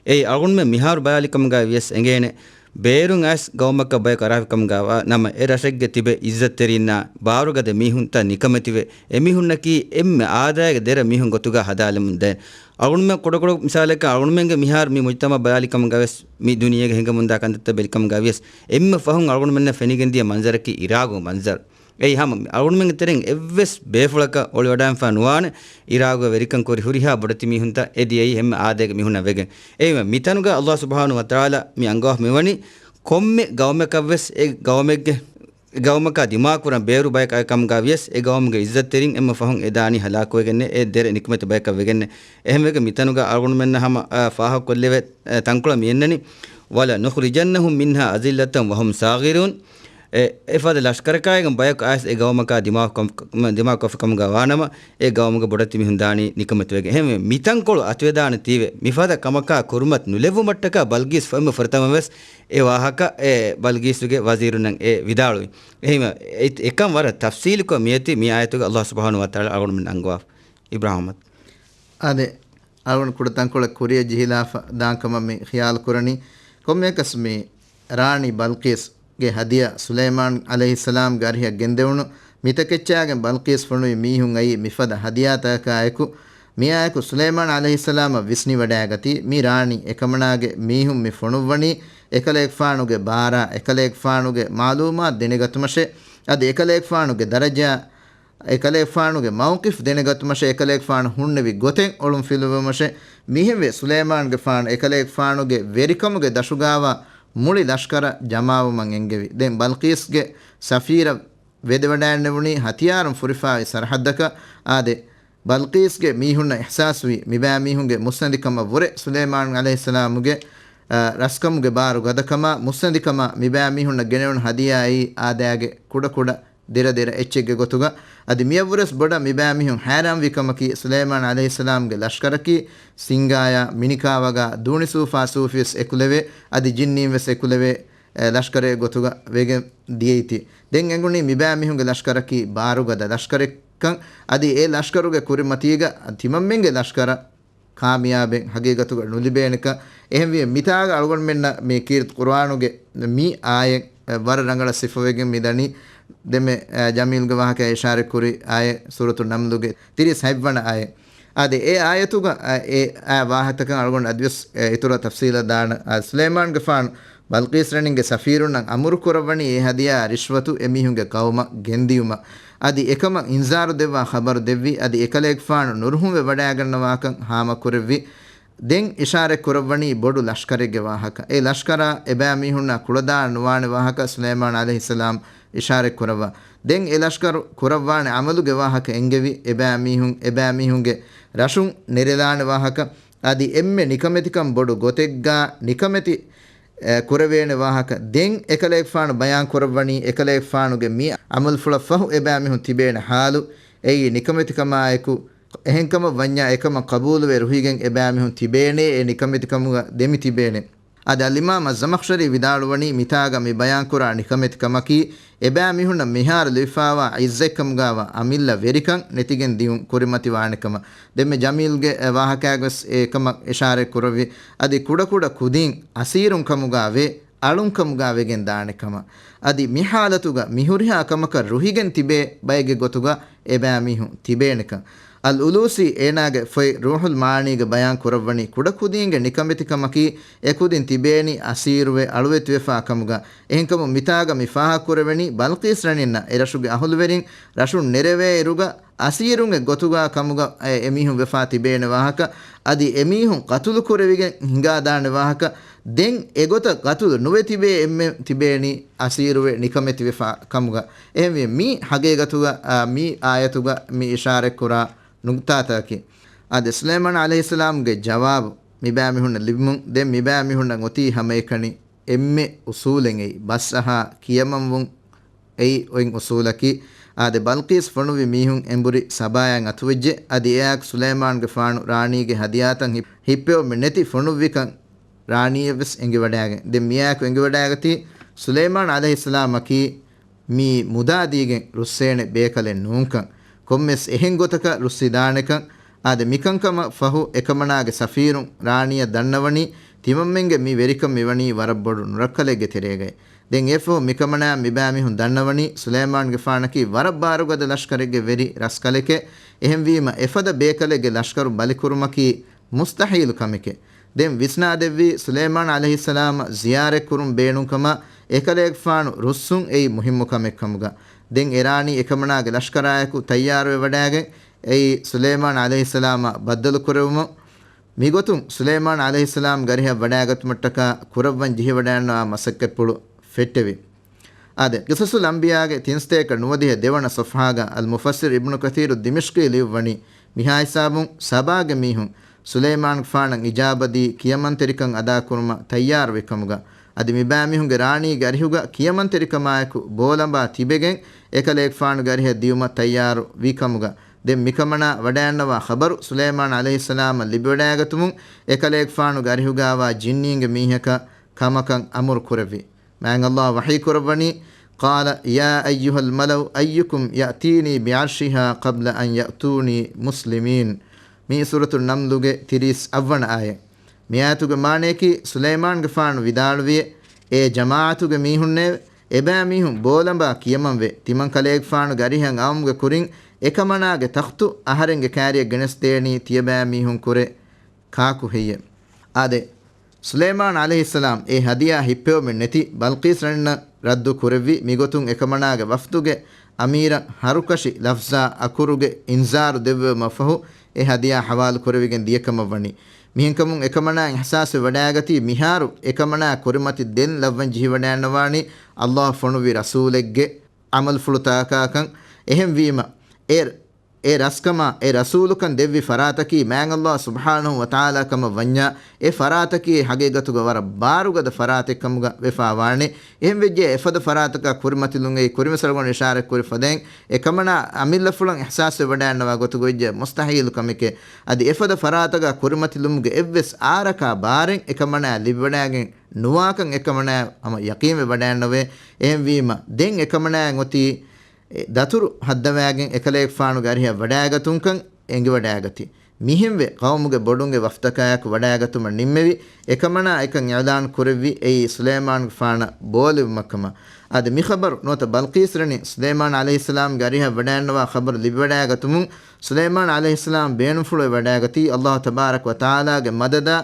އެއީ އަޅުގަނޑުމެން މިހާރު ބަޔާލިކަމުގަ ވިޔަސް އެނގޭނެ، ބޭރުން އައިސް ގައުމަކަށް ބަޔަކު އަރާފިކަމުގަ ނަމަ، އެ ރަށެއްގެ ތިބެ އިއްޒަތްތެރީންނާ ބާރުގަދަ މީހުންތައް ނިކަމެތިވެ، އެމީހުންނަކީ އެންމެ އާދައިގެ ދެރަ މީހުން ގޮތުގަ ހަދާލަމުންދޭ. އަޅުގަނޑުމެން ކުޑަކުޑަ މިސާލަކަށް، އަޅުގަނޑުމެންގެ މިހާރު މި މުޖްތަމަ ބަލާލިކަމުގަވެސް، މި ދުނިޔޭގެ ހިނގަމުންދާ ކަންތައްތައް ބެލިކަމުގަވިޔަސް، އެންމެ ފަހުން އަޅުގަނޑުމެންނަށް ފެނިގެންދިޔަ މަންޒަރަކީ އިރާގު މަންޒަރު. އެއީ ހަމަ މި އަޅުގަނޑުމެންގެ ތެރެއިން އެއްވެސް ބޭފުޅަކަށް އޮޅިވަޑައިންފާ ނުވާނެ، އިރާގުގަ ވެރިކަން ކުރި ހުރިހާ ބޮޑެތި މީހުންތައް އެ ދިޔައީ އެންމެ އާދައިގެ މީހުންނަށް ވެގެން. އެހެންވެ، މިތަނުގަ ﷲ ސުބްޙާނަހޫ ވަތަޢާލާ މި އަންގަވާފަ މިވަނީ، ކޮންމެ ގައުމަކަށްވެސް އެ ގައުމެއްގެ، ގައުމަކާ ދިމާކުރަން ބޭރު ބަޔަކަށް އައިކަމުގަ ވިޔަސް، އެ ގައުމުގެ އިއްޒަތްތެރިން އެންމެ ފަހުން އެ ދާނީ ހަލާކުވެގެންނޭ، އެ ދެރަ ނިކަމެތި ބަޔަކަށް ވެގެންނޭ. އެހެންވެގެން މިތަނުގަ އަޅުގަނޑުމެންނަށް ހަމަ، އާ، ފާހަގަކޮށްލެވޭ، އެ، ތަންކޮޅަށް މިއެންނަނީ، ولنخرجنهم منها أذلة وهم صاغرون. އެ، އެފަދަ ލަޝްކަރަކާއިގެން ބަޔަކު އައިސް އެ ގައުމަކާ ދިމާކޮށް-، ދިމާކޮށްފިކަމުގަ ވާނަމަ، އެ ގައުމުގެ ބޮޑެތި މީހުން ދާނީ ނިކަމެތިވެގެން. އެހެންވެ، މިތަންކޮޅު އަތުވެދާނެ ތީވެ، މިފަދަ ކަމަކާ ކުރިމަތި ނުލެއްވުމަށްޓަކާ ބަލްގީސް ފަ-، އެންމެ ފުރަތަމަވެސް އެ ވާހަކަ އެ ބަލްގީސުގެ ވަޒީރުންނަށް އެ ވިދާޅުވި. އެހެންވެ، އެ-، އެކަން ވަރަށް ތަފްސީލުކޮށް މިއޮތީ މި އާޔަތުގަ ﷲ ސުބްޙާނަހޫ ވަތަޢާލާ އަޅުގަނޑުމެން އަންގަވާފަ. އިބްރާހިމް އަޙްމަދު. އާދެ، އަޅުގަނޑު ކުޑަތަންކޮޅެއް ކުރިއަށް ޖެހިލާފަ ދާން ކަމަށް މި ޚިޔާލު ކުރަނީ. ކޮންމެއަކަސް މި ރާނީ ބަލްޤީސްގެ ހަދިޔާ ސުލައިމާން ޢަލައިހިއްސަލާމްގެ އަރިހަށް ގެންދެވުނު މިތަކެއްޗާގެން ބަލްޤީސް ފޮނުވި މީހުން އައީ މިފަދަ ހަދިޔާތަކާއެކު، މިއާއެކު ސުލައިމާން ޢަލައިހިއްސަލާމަށް ވިސްނިވަޑައިގަތީ، މި ރާނީ އެކަމަނާގެ މީހުން މި ފޮނުއްވަނީ އެކަލޭގެފާނުގެ ބާރާ، އެކަލޭގެފާނުގެ މަޢުލޫމާތު ދެނެގަތުމަށޭ، އަދި އެކަލޭގެފާނުގެ ދަރަޖާ، އެކަލޭގެފާނުގެ މައުޤިފް ދެނެގަތުމަށޭ، އެކަލޭގެފާނު ހުންނެވި ގޮތެއް އޮޅުންފިލުވުމަށޭ. މިހެންވެ ސުލައިމާންގެފާނު އެކަލޭގެފާނުގެ ވެރިކަމުގެ ދަށުގާވާ މުޅި ލަޝްކަރަށް ޖަމާވުމަށް އެންގެވި. ދެން ބަލްޤީސްގެ ސަފީރަށް ވެދެވަޑައިންނެވުނީ ހަތިޔާރުން ފުރިފާވި ސަރަޙައްދަކަށް. އާދެ، ބަލްޤީސްގެ މީހުންނަށް އިޙްސާސްވީ މިބައިމީހުންގެ މުއްސަނދިކަމަށްވުރެ ސުލައިމާން ޢަލައިހިއްސަލާމުގެ، އަ، ރަސްކަމުގެ ބާރު ގަދަކަމާ މުއްސަނދިކަމާ މިބައިމީހުންނަށް ގެނެވުނު ހަދިޔާއީ އާދައިގެ ކުޑަކުޑަ ދެރަދެރަ އެއްޗެއްގެ ގޮތުގަ. އަދި މިއަށްވުރެސް ބޮޑަށް މިބައިމީހުން ހައިރާންވި ކަމަކީ، ސުލައިމާން ޢަލައިހިއްސަލާމްގެ ލަޝްކަރަކީ ސިންގާޔާ، މިނިކާވަގާ، ދޫނިސޫފާސޫފިވެސް އެކުލެވޭ، އަދި ޖިންނީންވެސް އެކުލެވޭ، އެ، ލަޝްކަރެއް ގޮތުގަ ވެގެން ދިޔައީތީ. ދެން އެނގުނީ މިބައިމީހުންގެ ލަޝްކަރަކީ ބާރުގަދަ ލަޝްކަރެއްކަން، އަދި އެ ލަޝްކަރުގެ ކުރިމަތީގަ ތިމަންމެންގެ ލަޝްކަރަށް ކާމިޔާބެއް ހަގީގަތުގަ ނުލިބޭނެކަން. އެހެންވިޔަ މިތާގަ އަޅުގަނޑުމެންނަށް މި ކީރިތި ޤުރުއާނުގެ މި އާޔަތް ވަރަށް ރަނގަޅަށް ސިފަވެގެން މިދަނީ. ދެންމެ، އަ، ޖަމީލްގެ ވާހަކަ އިޝާރަތްކުރި އާޔަތް ސޫރަތު ނަމްލުގެ ތިރީސް ހަތްވަނަ އާޔަތް. އާދެ، އެ އާޔަތުގަ، އަ، އެ އާ ވާހަކަތަކަށް އަޅުގަނޑު އަދިވެސް، އެ، އިތުރަށް ތަފްސީލަށް ދާނަ، އަ، ސުލައިމާންގެފާނު ބަލްޤީސް ރަނީގެ ސަފީރުންނަށް އަމުރު ކުރައްވަނީ އެ ހަދިޔާ ރިޝްވަތު އެމީހުންގެ ގައުމަށް ގެންދިޔުމަށް. އަދި އެކަމަށް އިންޒާރު ދެއްވާ ޚަބަރު ދެއްވި، އަދި އެކަލޭގެފާނު ނުރުހުންވެ ވަޑައިގަންނަވާކަން ހާމަކުރެއްވި. ދެން އިޝާރަތް ކުރައްވަނީ ބޮޑު ލަޝްކަރެއްގެ ވާހަކަ. އެ ލަޝްކަރާ އެބައިމީހުންނާ ކުޅަދާން ނުވާނެ ވާހަކަ ސުލައިމާން ޢަލައިހިއްސަލާމް އިޝާރަތް ކުރައްވާ. ދެން އެ ލަޝްކަރު ކުރައްވާނެ ޢަމަލުގެ ވާހަކަ އެންގެވި، އެބައިމީހުން، އެބައިމީހުންގެ ރަށުން ނެރެލާނެ ވާހަކަ. އަދި އެންމެ ނިކަމެތިކަން ބޮޑު ގޮތެއްގާ ނިކަމެތި، އެ، ކުރެވޭނެ ވާހަކަ. ދެން އެކަލޭގެފާނު ބަޔާން ކުރައްވަނީ، އެކަލޭގެފާނުގެ މި ޢަމަލުފުޅަށް ފަހު އެބައިމީހުން ތިބޭނެ ޙާލު، އެއީ ނިކަމެތިކަމާއެކު، އެހެންކަމަށް ވަންޏާ އެކަމަށް ޤަބޫލުވެ ރުހިގެން އެބައިމީހުން ތިބޭނޭ، އެ ނިކަމެތިކަމުގަ ދެމި ތިބޭނެ. އަދި އަލްއިމާމް އައްޒަމަޚްޝަރީ ވިދާޅުވަނީ، މިތާގަ މި ބަޔާންކުރާ ނިކަމެތިކަމަކީ، އެބައިމީހުންނަށް މިހާރު ލިބިފާވާ ޢިއްޒަތްކަމުގާވާ އަމިއްލަ ވެރިކަން ނެތިގެން ދިޔުން ކުރިމަތިވާނެކަމަށް. ދެންމެ ޖަމީލްގެ، އެ، ވާހަކައިގަވެސް އެކަމަށް އިޝާރަތް ކުރެއްވި. އަދި ކުޑަކުޑަ ކުދިން އަސީރުން ކަމުގާ ވޭ، އަޅުންކަމުގާ ވެގެން ދާނެކަމަށް. އަދި މި ޙާލަތުގަ މިހުރިހާ ކަމަކަށް ރުހިގެން ތިބޭ ބައެއްގެ ގޮތުގަ އެބައިމީހުން ތިބޭނެކަން. އަލް އުލޫސީ އޭނާގެ ފޮތް ރޫޙުލް މަޢާނީގަ ބަޔާން ކުރައްވަނީ، ކުޑަކުދީންގެ ނިކަމެތިކަމަކީ، އެކުދިން ތިބޭނީ އަސީރުވެ، އަޅުވެތިވެފާ ކަމުގަ. އެހެންކަމުން މިތާގަ މި ފާހަގަކުރެވެނީ، ބަލްޤީސް ރަނިންނަށް އެރަށުގެ އަހުލުވެރިން ރަށުން ނެރެވޭއިރުގަ، އަސީރުންގެ ގޮތުގާ ކަމުގަ އެ، އެމީހުން ވެފާ ތިބޭނެ ވާހަކަ، އަދި އެމީހުން ޤަތުލު ކުރެވިގެން ހިނގާދާނެ ވާހަކަ، ދެން އެގޮތަށް ޤަތުލު ނުވެ ތިބޭ އެންމެން ތިބޭނީ އަސީރުވެ ނިކަމެތިވެފާ ކަމުގަ. އެހެންވެ، މީ ހަގީގަތުގަ، އާ، މި އާޔަތުގަ މި އިޝާރަތްކުރާ ނުކްތާތަކަކީ. އާދެ، ސުލައިމާން ޢަލައިހިއްސަލާމްގެ ޖަވާބު މިބައިމީހުންނަށް ލިބުމުން، ދެން މިބައިމީހުންނަށް އޮތީ ހަމައެކަނި އެންމެ އުސޫލެއް އެއީ، ބަސްއަހާ ކިޔަމަންވުން އެއީ އޮތް އުސޫލަކީ. އާދެ، ބަލްޤީސް ފޮނުވި މީހުން އެނބުރި ސަބާޔަށް އަތުވެއްޖެ. އަދި އެއާއެކު ސުލައިމާންގެފާނު ރާނީގެ ހަދިޔާތައް ހި-، ހިއްޕެވުމެއް ނެތި ފޮނުއްވިކަން ރާނީއަށްވެސް އެނގިވަޑައިގެން. ދެން މިއާއެކު އެނގިވަޑައިގަތީ، ސުލައިމާން ޢަލައިހިއްސަލާމަކީ މި މުދާ ދީގެން ރުއްސޭނެ ބޭކަލެއް ނޫންކަން، ކޮންމެސް އެހެން ގޮތަކަށް ރުއްސިދާނެކަން. އާދެ، މިކަންކަމަށް ފަހު އެކަމަނާގެ ސަފީރުން ރާނީއަށް ދަންނަވަނީ، ތިމަންމެންގެ މި ވެރިކަން މިވަނީ ވަރަށް ބޮޑު ނުރައްކަލެއްގެ ތެރޭގައި. ދެން އެފަހު މިކަމަނާ މިބާމީހުން ދަންނަވަނީ ސުލައިމާންގެފާނަކީ ވަރަށް ބާރުގަދަ ލަޝްކަރެއްގެ ވެރި ރަސްކަލެކޭ. އެހެންވީމަ އެފަދަ ބޭކަލެއްގެ ލަޝްކަރު ބަލިކުރުމަކީ މުސްތަހީލު ކަމެކޭ. ދެން ވިސްނާދެއްވީ ސުލައިމާން ޢަލައިހިއްސަލާމަށް ޒިޔާރަތްކުރުން ބޭނުންކަމަށް އެކަލޭގެފާނު ރުއްސުން އެއީ މުހިއްމު ކަމެއްކަމުގަ. ދެން އެރާނީ އެކަމަނާގެ ލަޝްކަރާއެކު ތައްޔާރުވެވަޑާގެން އެއީ ސުލައިމާން ޢަލައިހިއްސަލާމަށް ބައްދަލުކުރެވުމަށް. މިގޮތުން ސުލައިމާން ޢަލައިހިއްސަލާމް ގަރިހަށް ވަޑާގަތުމަށްޓަކާ ކުރައްވަން ޖެހިވަޑައިންނަވާ މަސައްކަތްޕުޅު ފެއްޓެވި. އާދެ، ޤިޞަޞުލް އަންބިޔާގެ ތިންސަތޭކަ ނުވަދިހަ ދެވަނަ ޞަފްޙާގަ އަލް މުފައްސިރު އިބްނު ކަޘީރު ދިމިޝްޤީ ލިޔުއްވަނީ މިހާ ހިސާބުން، ސަބާގެ މީހުން ސުލައިމާންގެފާނަށް އިޖާބަދީ ކިޔަމަންތެރިކަން އަދާކުރުމަށް ތައްޔާރުވި ކަމުގަ. އަދި މިބާމީހުންގެ ރާނީގެ އަރިހުގަ ކިޔަމަންތެރިކަމާއެކު ބޯލަނބާ ތިބެގެން އެކަލޭގެފާނުގެ އަރިހަށް ދިޔުމަށް ތައްޔާރު ވި ކަމުގަ. ދެން މިކަމަނާ ވަޑައިންނަވާ ޚަބަރު ސުލައިމާން ޢަލައިހިއްސަލާމަށް ލިބިވަޑައިގަތުމުން އެކަލޭގެފާނުގެ އަރިހުގާވާ ޖިންނީންގެ މީހަކަށް ކަމަކަށް އަމުރު ކުރެއްވި. މާތް ﷲ ވަޙީ ކުރައްވަނީ، قَالَ يَا أَيُّهَا الْمَلَأُ أَيُّكُمْ يَأْتِينِي بِعَرْشِهَا قَبْلَ أَنْ يَأْتُونِي مُسْلِمِينَ. މީ ސޫރަތު ނަމްލުގެ ތިރީސް އަށްވަނަ އާޔަތް. މި އާޔަތުގެ މާނަޔަކީ، ސުލައިމާންގެފާނު ވިދާޅުވިއޭ، އޭ ޖަމާޢަތުގެ މީހުންނޭވެ! އެބައިމީހުން ބޯލަނބާ ކިޔަމަންވެ، ތިމަންކަލޭގެފާނުގެ އަރިހަށް އައުމުގެ ކުރިން އެކަމަނާގެ ތަޚްތު އަހަރެންގެ ކާރިއަށް ގެނެސްދޭނީ ތިޔަބައިމީހުން ކުރެ ކާކު ހެއްޔެވެ؟ އާދެ، ސުލައިމާން ޢަލައިހިއްސަލާމް އެ ހަދިޔާ ހިއްޕެވުމެއް ނެތި ބަލްޤީސް ރަނިންނަށް ރައްދު ކުރެއްވި. މިގޮތުން އެކަމަނާގެ ވަފްދުގެ އަމީރަށް ހަރުކަށި ލަފްޒާ އަކުރުގެ އިންޒާރު ދެއްވެވުމަށްފަހު އެ ހަދިޔާ ޙަވާލު ކުރެވިގެން ދިޔަކަމަށްވަނީ. މިހެންކަމުން އެކަމަނާ އިޙްސާސްވެ ވަޑައިގަތީ މިހާރު އެކަމަނާ ކުރިމަތި ދެން ލައްވަން ޖެހިވަޑައިންނަވާނީ ﷲ ފޮނުއްވި ރަސޫލެއްގެ ޢަމަލުފުޅުތަކާކަން. އެހެންވީމަ، އެ، އެ ރަސްކަމާ، އެ ރަސޫލުކަން ދެއްވި ފަރާތަކީ މާތް ﷲ ސުބްޙާނަހޫ ވަތަޢާލާ ކަމަށް ވަންޏާ، އެ ފަރާތަކީ ހަގީގަތުގަ ވަރަށް ބާރުގަދަ ފަރާތެއްކަމުގަ ވެފާވާނެ. އެހެންވެއްޖެ އެފަދަ ފަރާތަކާ ކުރިމަތިލުން އެއީ ކުރިމައްސަލަގަނޑު އިޝާރަތްކުރި ފަދައިން، އެކަމަނާ އަމިއްލަފުޅަށް އިޙްސާސްވެވަޑައިންނަވާ ގޮތުގައި ވެއްޖެ މުސްތަޙީލު ކަމެކޭ. އަދި އެފަދަ ފަރާތަކާ ކުރިމަތިލުމުގެ އެއްވެސް އާރަކާ ބާރެއް އެކަމަނާ ލިބިވަޑައިގެން ނުވާކަން އެކަމަނާ ހަމަ ޔަޤީންވެ ވަޑައިންނަވޭ. އެހެންވީމަ، ދެން އެކަމަނާއަށް އޮތީ އެ ދަތުރު ހައްދަވާގެން އެކަލޭގެފާނުގެ އަރިހަށް ވަޑައިގަތުންކަން އެނގިވަޑައިގަތީ. މިހެންވެ، ޤައުމުގެ ބޮޑުންގެ ވަފްދަކާއެކު ވަޑައިގަތުމަށް ނިންމެވި. އެކަމަނާ އެކަން އިޢުލާން ކުރެއްވި އެއީ ސުލައިމާންގެފާނަށް ބޯލެވުމަށްކަމަށް. އާދެ، މި ޚަބަރު ނުވަތަ ބަލްޤީސް ރަނިން ސުލައިމާން ޢަލައިހިއްސަލާމްގެ އަރިހަށް ވަޑައިންނަވާ ޚަބަރު ލިބިވަޑައިގަތުމުން، ސުލައިމާން ޢަލައިހިއްސަލާމް ބޭނުންފުޅުވެ ވަޑައިގަތީ، ﷲ ތަބާރަކަ ވަތަޢާލާގެ މަދަދާ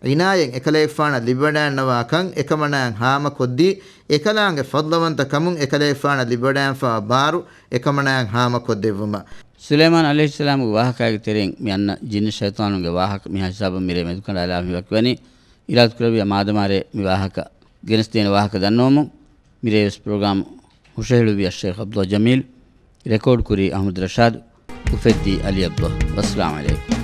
އިނާޔަތް އެކަލޭގެފާނަށް ލިބިވަޑައިންނަވާކަން އެކަމަނާއަށް ހާމަކޮށްދީ، އެކަލާނގެ ފަޟްލަވަންތަ ކަމުން އެކަލޭގެފާނަށް ލިބިވަޑައިގެންފަވާ ބާރު އެކަމަނާއަށް ހާމަކޮށްދެއްވުމަށް. ސުލައިމާން ޢަލައިހިއްސަލާމުގެ ވާހަކައިގެ ތެރެއިން މި އަންނަ ޖިންނި ޝައިޠާނުންގެ ވާހަކަ މިހާ ހިސާބަށް މިރޭ މެދުކަނޑާލާ ހިމެނިވަނީ. އިރާދަކުރެއްވިޔާ މާދަމާރޭ މި ވާހަކަ ގެނެސްދޭނެ ވާހަކަ ދަންނަވަމުން. މިރޭވެސް ޕްރޮގްރާމް ހުށަހެޅުއްވި އައްޝައިޚް ޢަބްދުﷲ ޖަމީލް، ރެކޯޑް ކުރީ އަޙްމަދު ރަޝާދު، އުފެއްދީ ޢަލީ ޢަބްދުﷲ. ވައްސަލާމް ޢަލައިކުމް.